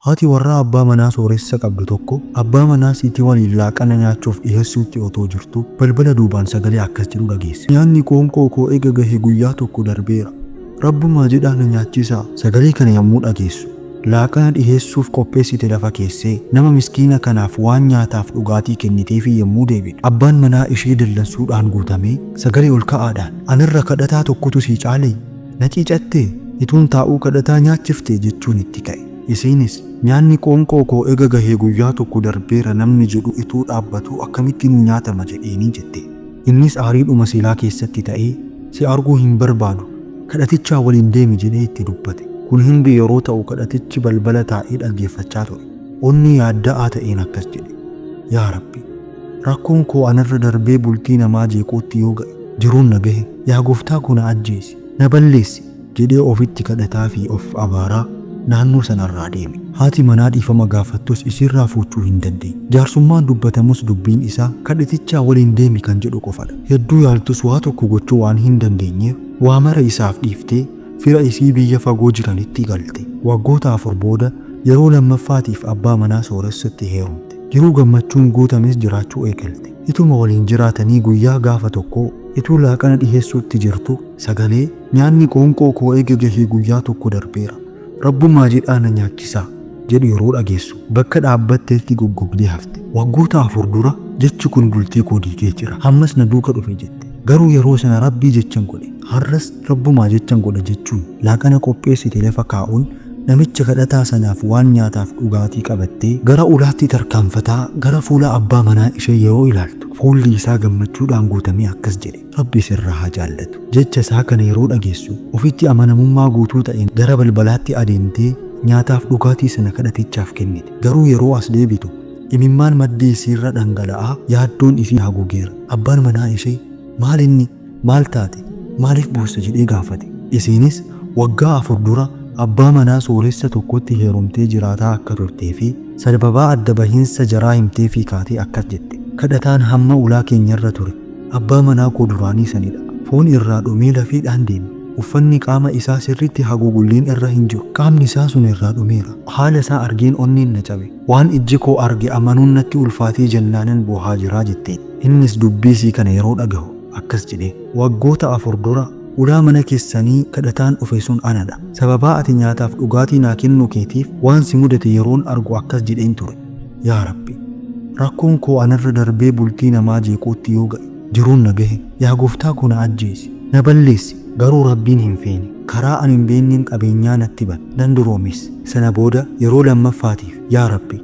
Haati warraa abbaa manaa sooressa qabdu tokko abbaa manaa siitii waliin laaqana nyaachuuf dhiheessuutti otoo jirtuu balbala duubaan sagalee akkas jedhu dhageesse. Nyaanni qoonqoo koo ega gahe guyyaa tokko darbeera. Rabbumaa jedhaa na nyaachisaa. Sagalee kana yommuu dhageessu laaqana dhiheessuuf qopheessite lafa keessee nama miskiina kanaaf waan nyaataaf dhugaatii kenniteefii yommuu deebitu abbaan manaa ishee dallansuudhaan guutamee sagalee ol ka'aadhaan Anarra kadhataa tokkotu sii caalee? Na ciicattee? Ituun taa'uu kadhataa nyaachifte? jechuun itti ka'e. Isiinis, Nyaanni qoonqoo koo ega gahee guyyaa tokko darbeera namni jedhu ituu dhaabbatuu akkamitti nuu nyaatama jedheenii jette. Innis aariidhuma silaa keessatti ta'ee, Si arguu hin barbaadu, kadhatichaa waliin deemi jedhee itti dubbate. Kun hundi yeroo ta'u kadhatichi balbala taa'ee dhaggeeffachaa ture. Onnee yaadda'aa ta'een akkas jedhe, Yaa Rabbi! Rakkoon koo anarra darbee bultii namaa jeequutti yoo ga'e, jiruun na gahe, yaa Gooftaa koo na ajjeesi, na balleessi! jedhee ofitti kadhataa fi of abaaraa naannoo sanarraa deeme. Haati manaa dhiifama gaafattus isiirraa fuuchuu hin dandeenye. Jaarsummaan dubbatamus dubbiin isaa kadhatichaa waliin deemi kan jedhu qofadha. Hedduu yaaltus waa tokko gochuu waan hin dandeenyeef waa mara isaaf dhiiftee fira isii biyya fagoo jiranitti galte. Waggoota 4 booda yeroo lammaffaatiif abbaa manaa sooressatti heerumte. Jiruu gammachuun guutames jiraachuu eegalte. Ituma waliin jiraatanii guyyaa gaafa tokkoo ituu laaqana dhiheessuutti jirtuu sagalee, Nyaanni qoonqoo koo eega gahee guyyaa tokko darbeera. Rabbumaa jedhaa na nyaachisaa! jedhu yeroo dhageessu bakka dhaabbattetti goggogdee hafte. Waggoota 4 dura jechi kun bultii koo diigee jira. Ammas na duuka dhufe jette. Garuu yeroo sana Rabbii jechan godhe. Har'as Rabbumaa jechan godha jechuun laaqana qopheessite lafa kaa'uun namicha kadhataa sanaaf waan nyaataaf dhugaatii qabattee gara ulaatti tarkaanfataa gara fuula abbaa manaa ishee yeroo ilaaltu fuulli isaa gammachuudhaan guutamee akkas jedhe. Rabbi sirraa haa jaallatu. Jecha isaa kana yeroo dhageessu, ofitti amanamummaa guutuu ta'een gara balbalaatti adeemtee nyaataaf dhugaatii sana kadhatichaaf kennite. Garuu yeroo as deebitu, imimmaan maddii isiirra dhangala'aa yaaddoon isii haguugeera. Abbaan manaa ishee, Maal inni? Maal taate? Maaliif boossa? jedhee gaafate. Isiinis waggaa 4 dura abbaa manaa sooressa tokkotti heerumtee jiraataa akka turtee fi sababaa adda bahiinsa jaraa himteefii kaatee akkas jette, Kadhataan hamma ulaa keenyarra ture Abbaa manaa koo duraanii sanidha. Foon irraa dhumee lafeedhaan deema. Uffanni qaama isaa sirriitti haguugulleen irra hin jiru. Qaamni isaa sun irraa dhumeera. Haala isaa argeen onneen na cabe. Waan ijji koo arge amanuun natti ulfaatee jennaanan boohaa jira jetteen. Innis dubbii isii kana yeroo dhagahu akkas jedheen. Waggoota 4 dura ulaa mana keessanii kadhataan dhufe sun anadha. Sababaa ati nyaataaf dhugaatii naa kennuu keetiif waan si mudate yeroon argu akkas jedheen ture. Yaa Rabbi! Rakkoon koo anarra darbee bultii namaa jeequutti yoo ga'e, jiruun na gahe, yaa Gooftaa koo na ajjeesi, na balleessi! Garuu Rabbiin hin feene. Karaa an hin beenneen qabeenyaa natti bane, nan duroomes. Sana booda yeroo lammaffaatiif, Yaa Rabbi!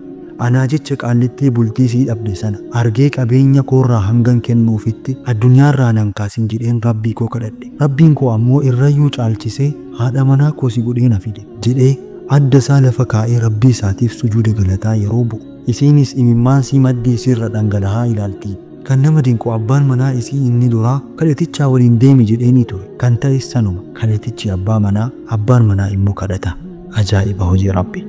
Anaa jecha qaallittii bultii isii dhabde sana argee qabeenya koorraa hangan kennuufitti addunyaarraa nan kaasin jedheen Rabbii koo kadhadhe. Rabbiin koo ammoo irrayyuu caalchisee haadha manaa koo si godhee na fide. Jedhee adda isaa lafa kaa'ee Rabbii isaatiif sujuuda galataa yeroo bu'u, isiinis imimmaansii maddii isiirra dhangalahaa ilaalti. Kan nama dinqu abbaan manaa isii inni duraa kadhatichaa waliin deemi jedheenii ture. Kan ta'es sanuma. Kadhatichi abbaa manaa, abbaan manaa immoo kadhataa. Ajaa'iba hojii Rabbii!